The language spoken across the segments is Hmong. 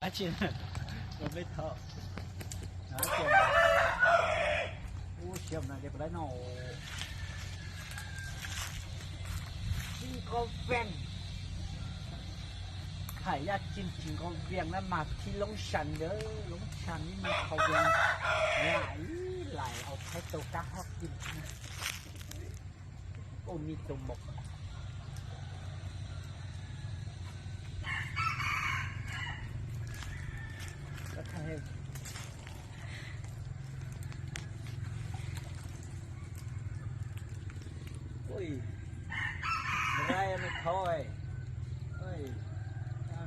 Ua siab no ces puas laib no. Tsis nqo vias, thais yaj tsis tsis nqo vias na mas thi loob sas ntawd loob sas ib me qhov vias, ib lais au thaib tau kab hob ti. Ua me tus mos.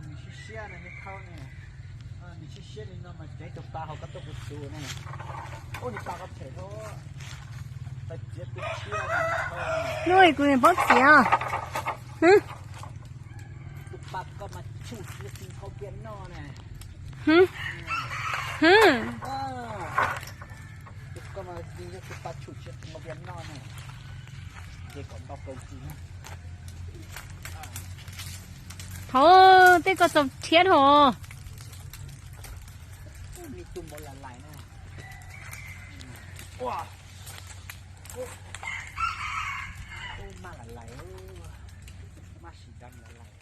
Nws siab siab ne, nws khau ne. Nws siab siab li no mas cev tus pas hauv koj tuaj kuv tus ne. Ua nws pas koj phem hlo. Txiav tus tshiab. Kuv paub txiav. Tus pas koj mas tshum tsis tsis nqau vias noj ne. Tus koj mas yog tus pas tshum tsis tsis nqau vias noj ne. Ces kom nto kaus tsis na. Thaum tej koj txaus thiab hos. Tus mos lam lais na. Ua, maj lam lais, maj sim dam lam lais.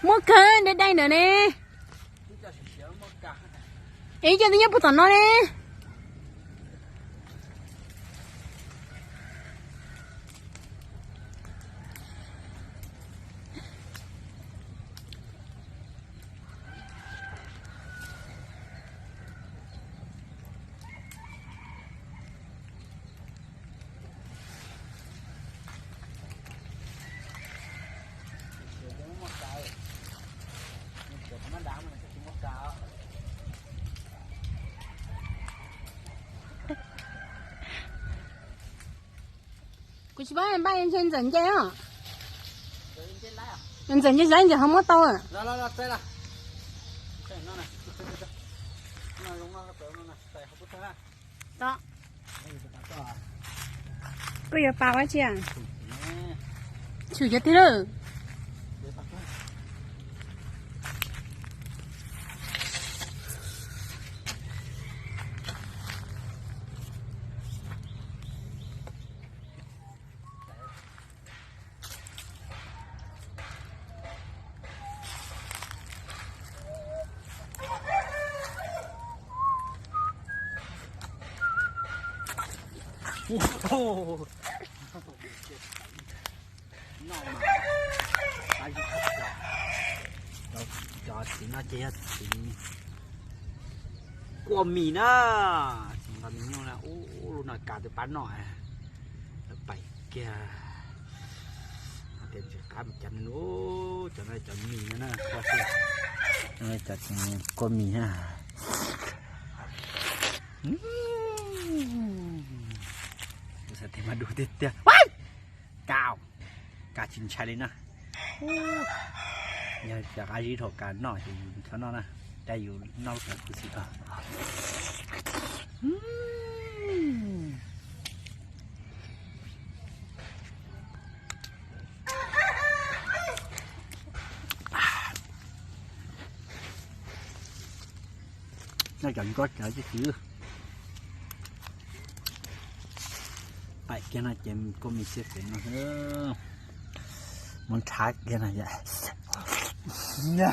Muaj kawg dai dai ntawd ne. Ib co twb nyob puag tom no ne. Kuv tsis paub npaj ntshe ntxawm nce os. Ntxawm nce saib ntxawm ho muab tau. Koj yuav pas ua tsi? Tshwm cov twg lawm? Cov txiv no ces yog txiv kua mis na, txiv nqa mis nyuj na, ub, lub no kas twb pab noj, lawv pais kiag. Tias tsis qab mus cov no, cov no cov mis no na, cov kua mis na. Xav tias mas dub tiag tiag. Kas, kas tsis ntshai li na. Yog cov qab zib dhau kas noj ces yus txhob noj na, cas yus noj lub kas khuv xim ko. Noj cov nkoj cov tsis kwv. Pais kiag no ces kua mis xiab fev no, muab nrhav kiag no.